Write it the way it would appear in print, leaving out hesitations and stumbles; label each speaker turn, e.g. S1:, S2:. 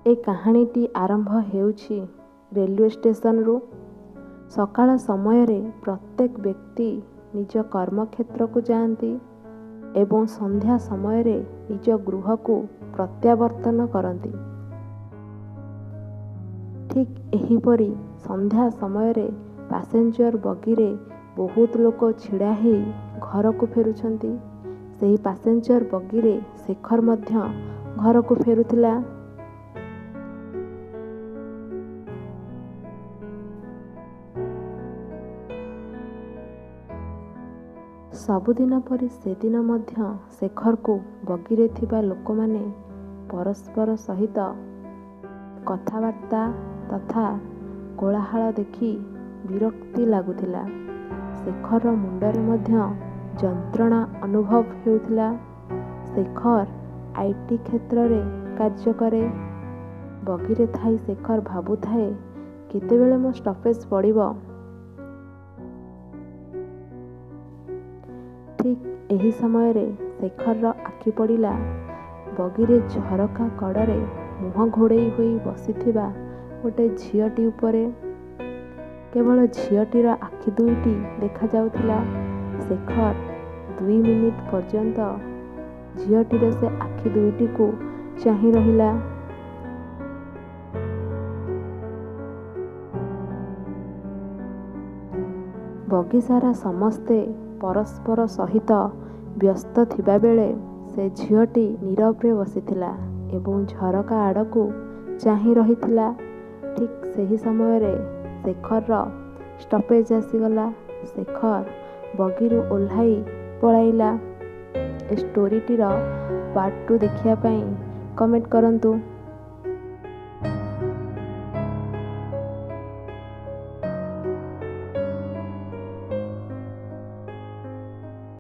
S1: ଏ କାହାଣୀଟି ଆରମ୍ଭ ହେଉଛି ରେଲୱେ ଷ୍ଟେସନରୁ। ସକାଳ ସମୟରେ ପ୍ରତ୍ୟେକ ବ୍ୟକ୍ତି ନିଜ କର୍ମକ୍ଷେତ୍ରକୁ ଯାଆନ୍ତି ଏବଂ ସନ୍ଧ୍ୟା ସମୟରେ ନିଜ ଗୃହକୁ ପ୍ରତ୍ୟାବର୍ତ୍ତନ କରନ୍ତି। ଠିକ୍ ଏହିପରି ସନ୍ଧ୍ୟା ସମୟରେ ପାସେଞ୍ଜର ବଗିରେ ବହୁତ ଲୋକ ଛିଡ଼ା ହେଇ ଘରକୁ ଫେରୁଛନ୍ତି। ସେହି ପାସେଞ୍ଜର ବଗିରେ ଶେଖର ମଧ୍ୟ ଘରକୁ ଫେରୁଥିଲା। ସବୁଦିନ ପରି ସେଦିନ ମଧ୍ୟ ଶେଖରକୁ ବଗିରେ ଥିବା ଲୋକମାନେ ପରସ୍ପର ସହିତ କଥାବାର୍ତ୍ତା ତଥା କୋଳାହଳ ଦେଖି ବିରକ୍ତି ଲାଗୁଥିଲା। ଶେଖରର ମୁଣ୍ଡରେ ମଧ୍ୟ ଯନ୍ତ୍ରଣା ଅନୁଭବ ହେଉଥିଲା। ଶେଖର I T କ୍ଷେତ୍ରରେ କାର୍ଯ୍ୟ କରେ। ବଗିରେ ଥାଇ ଶେଖର ଭାବୁଥାଏ, କେତେବେଳେ ମୋ ଷ୍ଟପେଜ୍ ପଡ଼ିବ। ଠିକ୍ ଏହି ସମୟରେ ଶେଖରର ଆଖି ପଡ଼ିଲା ବଗିରେ ଝରକା କଡ଼ରେ ମୁହଁ ଘୋଡ଼େଇ ହୋଇ ବସିଥିବା ଗୋଟେ ଝିଅଟି ଉପରେ। କେବଳ ଝିଅଟିର ଆଖି ଦୁଇଟି ଦେଖାଯାଉଥିଲା। ଶେଖର 2 ମିନିଟ୍ ପର୍ଯ୍ୟନ୍ତ ଝିଅଟିର ସେ ଆଖି ଦୁଇଟିକୁ ଚାହିଁ ରହିଲା। ବଗିସାରା ସମସ୍ତେ ପରସ୍ପର ସହିତ ବ୍ୟସ୍ତ ଥିବାବେଳେ ସେ ଝିଅଟି ନୀରବରେ ବସିଥିଲା ଏବଂ ଝରକା ଆଡ଼କୁ ଚାହିଁ ରହିଥିଲା। ଠିକ୍ ସେହି ସମୟରେ ଶେଖରର ଷ୍ଟପେଜ୍ ଆସିଗଲା। ଶେଖର ବଗିରୁ ଓହ୍ଲାଇ ପଳାଇଲା। ଏ ଷ୍ଟୋରିଟିର ପାର୍ଟ 2 ଦେଖିବା ପାଇଁ କମେଣ୍ଟ କରନ୍ତୁ।